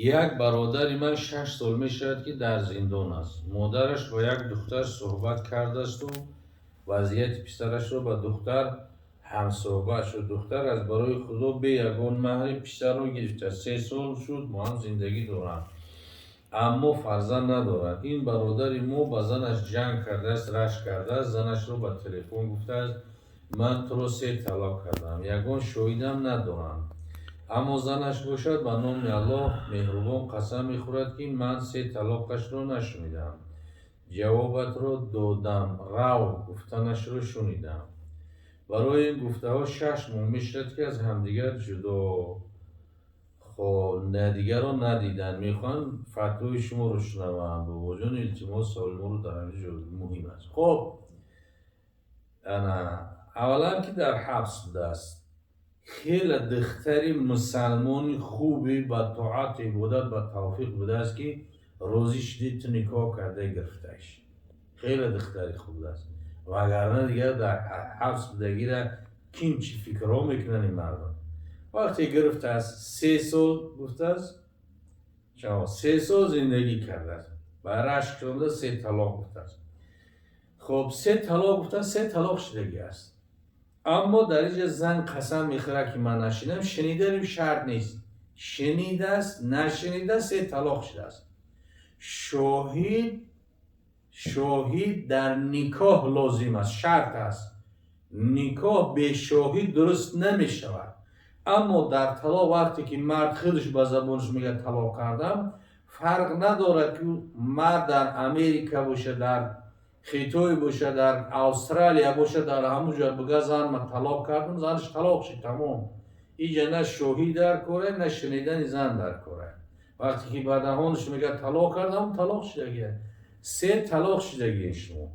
Як бародари ман 6 сол мешавад, ки дар зиндон аст. Модараш бо як духтар суҳбат кардаасту вазъияти писарашро ба духтар ҳамсуҳбат шуд. Духтар аз барои Худо бе ягон маҳри писарро гирифтааст. 3 сол шуд, бо ҳам зиндагӣ доранд, аммо фарзанд надоранд. Ин бародари мо ба занаш ҷанг кардааст, рашк кардааст, занашро ба телефон гуфтааст: «Ман туро се талоқ кардам, ягон шоҳидам надорам». Аммо занаш бошад, ба номи Аллоҳ меҳрубон қасам мехӯрад, ки ман се талоқашро нашунидам, ҷавобатро додам, рав гуфтанашро шунидам. Барои ин гуфтаҳо 6 моҳ мешавад, ки аз ҳамдигар ҷудо, дигарро надиданд. Мехоҳанд фатвои шуморо шунаванд. Бобоҷон, илтимос, саволи моро дар ҳамин ҷо муҳим аст. Хоб, ана аввалан, ки дар ҳабс будааст, хеле духтари мусалмони хуби ба тоату ибодат, ба тавфиқ будааст, ки розӣ шудӣ, ту никоҳ карда гирифтааш. Хеле духтари хуб будааст, вагарна дигар дар ҳабс будагира ким чӣ фикрҳо мекунанд ин мардум. Вақте гирифтааст, 3 сол гуфтааст, 3 сол зиндагӣ кардааст, ба рашк шуда се талоқ гуфтааст. Хоб, се талоқ гуфтааст, се талоқ шудагӣ аст. Аммо дар инҷа зан қасам мехӯрад, ки ман нашунидам. Шуниданим шарт нест. Шунидааст, нашунида, се талоқ шудааст. Шоҳид дар никоҳ лозим аст, шарт аст. Никоҳ бешоҳид дуруст намешавад. Аммо дар талоқ, вақте ки мард худаш ба забонаш мегӯяд «талоқ кардам», фарқ надорад, ки мард дар Америка бошад, дар Хитой бошад, дар Австралия бошад, дар ҳамун ҷо бига «зан, ман талоқ кардам», занаш талоқ шид, тамом. Иҷа на шоҳид дар коре, на шунидани зан дар коре. Вақте ки ба даҳонаш мегӯяд «талоқ кардам», талоқ шудагия, се талоқ шудагия. Шумо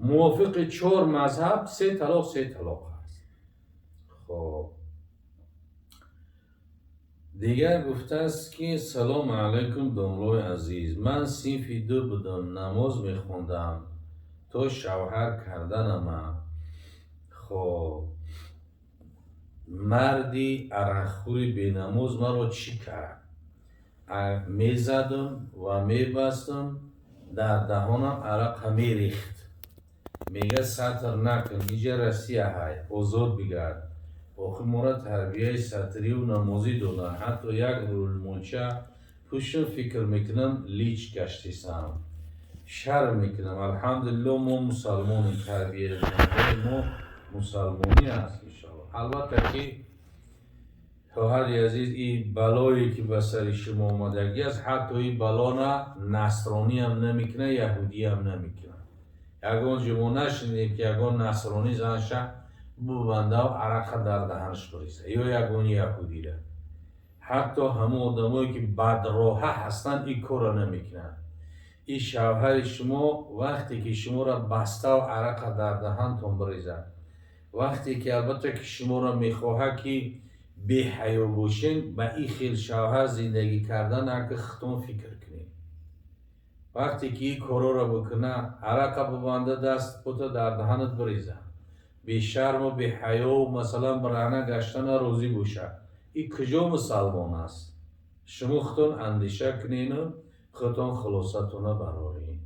мувофиқи чор мазҳаб се талоқ се талоқ аст. Хоб, дигар гуфтааст, ки салому алайкум, домлои азиз, ман синфи ду будам, намоз мехондам то шавҳар карданама. Хоб, марди арақхӯри бенамоз маро чӣ кард? Мезадам ва мебастам, дар даҳонам арақа мерехт. Мега: «Сатр накун, иҷа Россия ҳай, озод бигард». Охир моро тарбияи сатрию намозӣ доданд. Ҳатто як рӯлмолча пӯшам, фикр мекунам, лич гаштисам, шарм мекунам. Алҳамдулилло, мо мусалмонем, тарбияи мо мусалмонӣ аст, иншоалло. Албатта ки, хоҳари азиз, ин балое ки ба сари шумо омадагӣ аст, ҳатто ин балона насрониам намекунад, яҳудиам намекунад. Ягон ҷо мо нашунидем, ки ягон насронӣ занша бубандав, арақа дар даҳанаш биреза ё ягон яҳудира. Ҳатто ҳамон одамое ки бадроҳа ҳастанд, ин корро намекунанд. Ин шавҳари шумо вақте ки шуморо бастав, арақа дар даҳантон бирезад, вақте ки албатта ки шуморо мехоҳад, ки беҳаё бошен, ба ин хел шавҳар зиндагӣ кардан ака худтон фикр кунед. Вақте ки ин корҳоро бикуна, арақа бубанда, даст пота дар даҳанат бирезад, бешарму беҳаёу масалан бараҳна гаштана розӣ бошад, ин куҷо мусалмон аст? Шумо худтон андеша кунену худтон хулосатона бароред.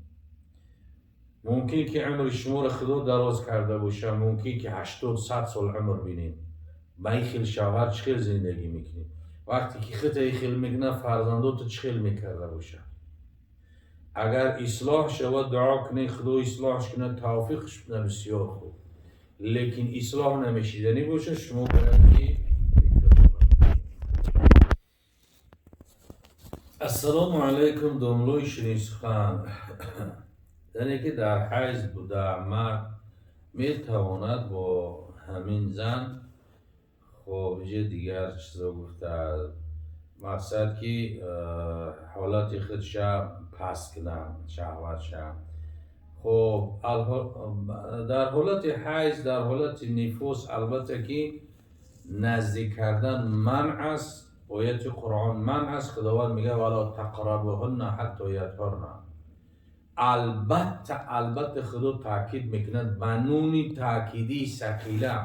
Мумкин ки умри шуморо Худо дароз карда бошад, мумкин ки 80, 100 сол умр бинед. Ба ин хел шавҳар чӣ хел зиндагӣ мекунед? Вақте ки худта ин хел мекунад, фарзандото чӣ хел мекарда бошад? Агар ислоҳ шавад, дуо кунед, Худо ислоҳш кунад, тавфиқш кунад, бисёр хуб. Лекин ислоҳ намешиданӣ бошад, шумо бояд ки фикр. Ассалому алайкум, домлои ширинсухан, зане ки дар ҳайз буда, мард метавонад бо ҳамин зан? Хоб, иҷа дигар чизо гуфтааст. Мақсад ки ҳолати худша паст кунад, шаҳватша. Хоб, дар ҳолати ҳайз, дар ҳолати нифос, албатта ки наздик кардан манъ аст. Ояти Қуръон манъ аст. Худованд мегӯяд: «Вала тақрабуҳунна ҳатто ятҳурна». Албатта, Худо таъкид мекунад ба нуни таъкидии сақила: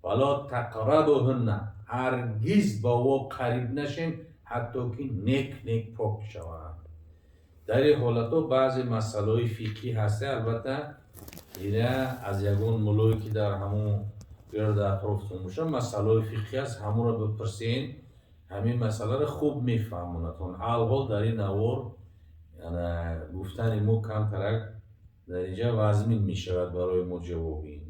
«Вала тақрабуҳунна», ҳаргиз ба во қариб нашем. Ҳатто ки нек нек пок шавад. Дар ин ҳолатҳо баъзе масъалаҳои фиқҳӣ ҳаста, албатта ина аз ягон муллое, ки дар ҳамун гирду атрофтон бошад, масъалаҳои фиқҳӣ аст, ҳамонро бипурсен, ҳамин масъаларо хуб мефаҳмонадтон. Алҳол дар ин навор гуфтани мо камтарак дар инҷа вазмин мешавад барои мо ҷавоби ин.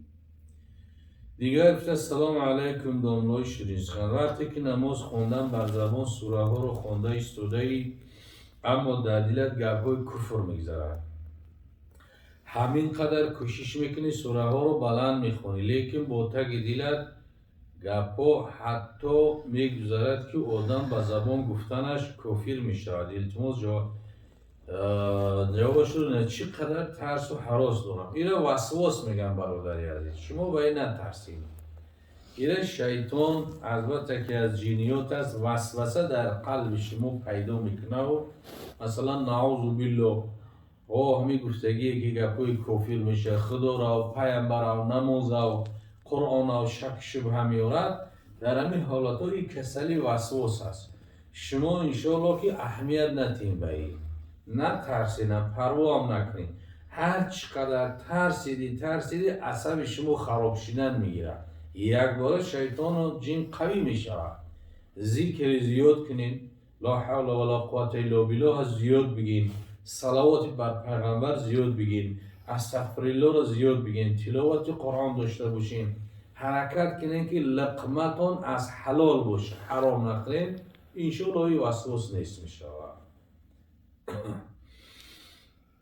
Дигар гуфта: «Ассалому алайкум, домлои ширинсухан. Вақте ки намоз хондан, бар забон сураҳоро хонда истодаӣ, аммо дар дилат гапҳои куфр мегузарад. Ҳамин қадар кӯшиш мекунӣ, сураҳоро баланд мехонӣ, лекин бо таги дилат гапҳо ҳатто мегузарад, ки одам ба забон гуфтанаш кофир мешавад. Илтимос, ҷавобашро. Чӣ қадар тарсу ҳарос дорам». Ира васвос мегӯям, бародари азиз, шумо ба ин натарсед. Ира шайтон, албатта, ки аз ҷиниёт аст, васваса дар қалби шумо пайдо мекунаву, масалан, наузу билло, о ҳамин гуфтагие, ки гапҳои кофир мешавад, худорав, пайғамбарав, намозав, қуръонав шак шубҳа меорад. Дар ҳамин ҳолатҳо ин касали васвос аст. Шумо, иншоалло, ки аҳамият натиҳем ба ин, натарсенам, парвоам накунед. Ҳар чӣ қадар тарсиди, тарсиди, асаби шумо хароб шидан мегирад, якбора шайтону ҷин қавӣ мешавад. Зикри зиёд кунед, ла ҳавла вала қуввата илла биллоҳ зиёд бигин, салавоти бар пайғамбар зиёд бигин, астағфириллоҳро зиёд бигин, тиловати Қуръон дошта бошин. Ҳаракат кунед, ки лиқматон аз ҳалол бошад, ҳаром нахӯред. Иншоалло, ин васвос нест мешавад.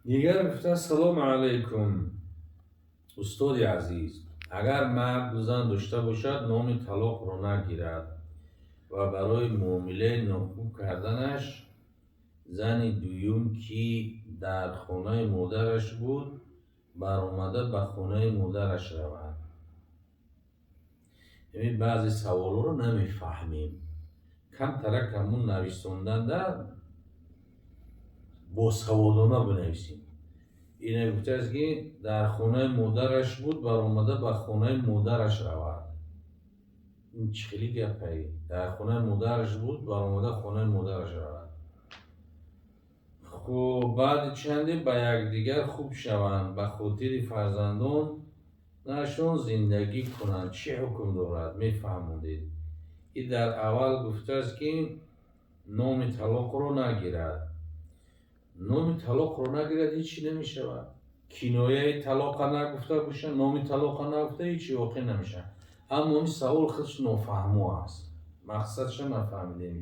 Дигар гуфта: «Ассалому алайкум, устоди азиз. Агар мард зан дошта бошад, номи талоқро нагирад ва барои муомилаи нохуб карданаш зани дуюм, ки дар хонаи модараш буд, баромада ба хонаи модараш равад». Яъне баъзе саволҳоро намефаҳмем. Камтарак ҳамун нависонданда босаводона бинависем. Ина гуфтааст, ки дар хонаи модараш буд, баромада ба хонаи модараш равад. Ин чӣ хели гапае? Дар хонаи модараш буд, баромада хонаи модараш равад. Хуб, баъди чанде ба якдигар хуб шаванд, ба хотири фарзандонашон зиндагӣ кунанд, чӣ ҳукм дорад, мефаҳмондед? И дар аввал гуфтааст, ки номи талоқро нагирад. Номи талоқро нагирад, ҳеҷ чӣ намешавад. Кинояи талоқа нагуфта боша, номи талоқа нагуфта, ҳеҷ чӣ воқеъ намешавад. Аммо ин савол худш нофаҳмо аст, мақсадша нафаҳмидем.